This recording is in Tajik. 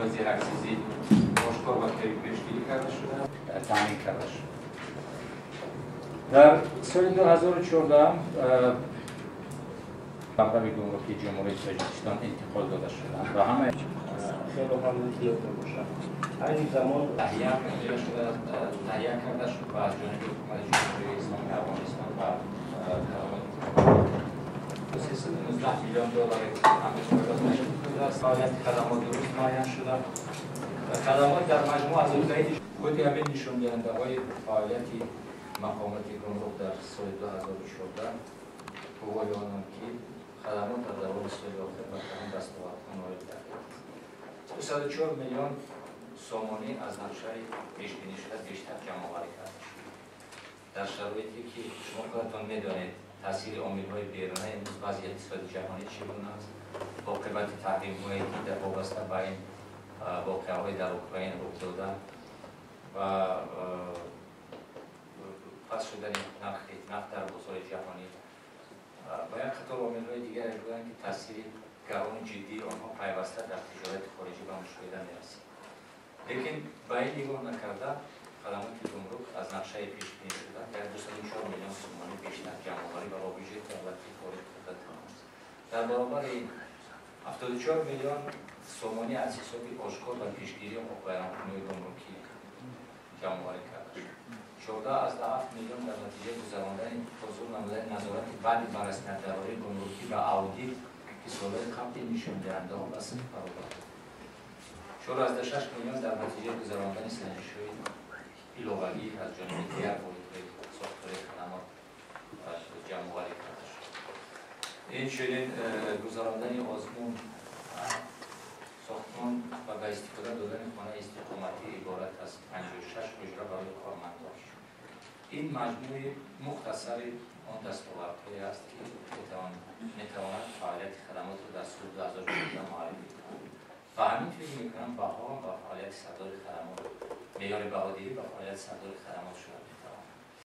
Молҳои зераксизӣ ошкор ва пешгирӣ карда шуда, таъмин карда шуд. Дар соли 2014 қаламрави гумрукии Ҷумҳурии Тоҷикистон интиқол дода шуданд ва ҳама хеле ҳам зиёд мебошад. Айни замон таҳия карда шуд ва аз ҷониби Ҳукумати Ҷумҳурии Исломии Афғонистон ва 319 миллион доллари Амрико ташкил шудааст. Фаъолияти хадамот дуруст муайян шуда ва хадамот дар маҷмӯъ аз уҳдаи худи ҳамин нишондиҳандаҳои фаъолияти мақомоти гумрук дар соли 2014 гувоҳи онанд, ки хадамот дар давоми соли охир ба кадом дастовардҳо ноил гардидааст. 204 миллион сомонӣ аз нақшаи пешбинишуда бештар ҷамъоварӣ карда шуд. Дар шароите ки шумо худатон медонед, таъсири омилҳои беруна, имрӯз вазъи иқтисоди ҷаҳонӣ чӣ гуна аст, оқибати таҳримҳое ки дар вобаста ба ин воқеаҳои дар Украина рух дода ва паст шудани нархи нафт дар бозори ҷаҳонӣ ва як қатор омилҳои дигаре буданд, ки таъсири гарони ҷиддии онҳо пайваста дар тиҷорати хориҷӣ ба мушоҳида мерасид. Лекин ба ин нигоҳ накарда, хадамоти гумрук аз нақшаи пешбинӣ шуда дар 204 миллион сомонӣ бештар ҷамъоварӣ ва ба бюҷети давлатӣ ворид карда тавонист. Дар баробари ин 74 миллион сомонӣ аз ҳисоби ошкор ва пешгирии ҳуқуқвайронкуниҳои гумрукӣ ҷамъоварӣ карда шуд. 14,7 миллион дар натиҷаи гузарондани ҳузур намудани назорати баъди баррасинадарории гумрукӣ ва аудит, ки солҳои қабл ин нишондиҳандаҳо ба сифр баробар буд. 4,6 миллион дар натиҷаи гузарондани санҷишҳои иловагӣ аз ҷониби дигар воҳидҳои сохтории хадамот ҷамъоварӣ карда шуд. Инчунин гузарондани озмун сохтмон ва ба истифода додани хонаи истиқоматӣ иборат аз 56 ҳуҷра барои кормандон. Ин маҷмӯи мухтасари он дастовардҳое аст, ки метавонад фаъолияти хадамотро дар соли 2014 муаррифӣ кунад. Ва ҳамин фикр мекунам, баҳо ба фаъолияти сардори хадамот, меъёри баҳодиҳӣ ба фаъолияти сардори хадамот шуда.